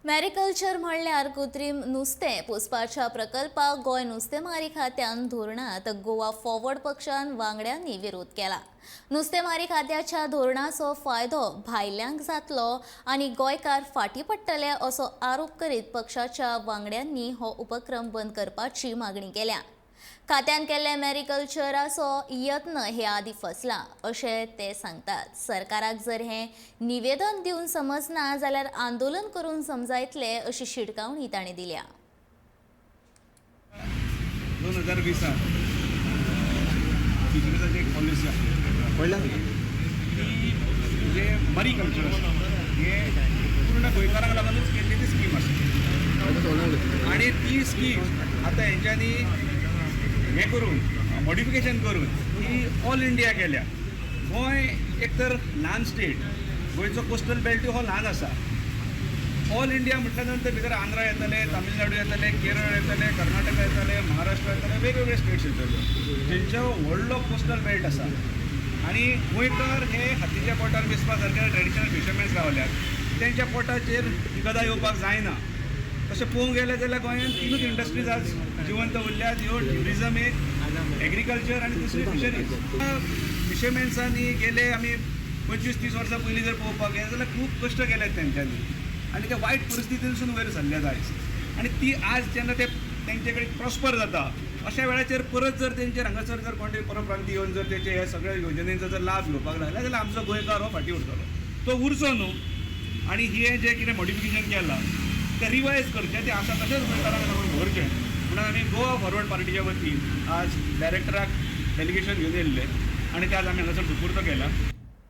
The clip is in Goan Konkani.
मॅरिकल्चर म्हणल्यार कृत्रीम नुस्तें पोसपाच्या प्रकल्पाक गोंय नुस्तेमारी खात्यान धोरणात गोवा फॉरवर्ड पक्षान वांगड्यांनी विरोध केला. नुस्तेमारी खात्याच्या धोरणाचो फायदो भायल्यांक जातलो आनी गोंयकार फाटीं पडटले असो आरोप करीत पक्षाच्या वांगड्यांनी हो उपक्रम बंद करपाची मागणी केल्या. खात्यान केल्ले मॅरिकल्चराचो यत्न हे आदी फसला अशें ते सांगतात. सरकाराक जर हें निवेदन दिवन समजना जाल्यार आंदोलन करून समजायतले अशी शिटकावणी तांणी दिल्या. 2020त फिशरीजाची एक पॉलिसी आसली ती म्हणजे मरीकल्चर आसा, हें पूर्ण गोंयकारांक लागूनच केल्ली ती स्कीम आसा आनी ती स्कीम आतां हेंच्यांनी हें करून मॉडिफिकेशन करून ती ऑल इंडिया केल्या. गोंय एक तर ल्हान स्टेट, गोंयचो कोस्टल बेल्ट हो ल्हान आसा. ऑल इंडिया म्हटल्या नंतर भितर आंध्रा येतले, तामिळनाडू येतले, केरळ येतले, कर्नाटका येतले, महाराष्ट्र येतले, वेगवेगळे स्टेट्स येतले जेंचो व्हडलो कोस्टल बेल्ट आसा. आनी गोंयकार हे हातीच्या पोटार बेसपा सारके ट्रेडिशनल फिशरमॅन्स रावल्यात, तेंच्या पोटाचेर ही गदा येवपाक जायना. तशें पळोवंक गेलें जाल्यार गोंयांत तिनूच इंडस्ट्रीज आज जिवंत उरल्यात, ह्यो ट्युरिजम एक, एग्रीकल्चर आनी दुसरी फिशरीज. फिशरमॅन्सांनी गेले आमी 25-30 वर्सां पयलीं जर पळोवपाक गेले जाल्यार खूब कश्ट केल्यात तेंच्यांनी आनी ते वायट परिस्थितींतसून वयर सरल्यात आयज. आनी ती आज जेन्ना ते तेंचे कडेन प्रॉस्पर जाता अशा वेळाचेर परत जर तेंचेर हांगासर जर कोण तरी परप्रांती येवन जर तेचे हे सगळे योजनेंचो जर लाभ घेवपाक लागले जाल्यार आमचो गोंयकार हो फाटीं उरतलो, तो उरचो न्हू. आनी हें जें कितें मॉडिफिकेशन केलां तें रिवायज करचें, तें आसा तशेंच गोंयकारांक लागून दवरचें म्हणून आमी गोवा फॉरवर्ड पार्टीच्या वतीन आज डायरेक्टराक डेलिगेशन घेवन येयल्ले आनी ते आज आमी हांगासर सुपूर्द केला.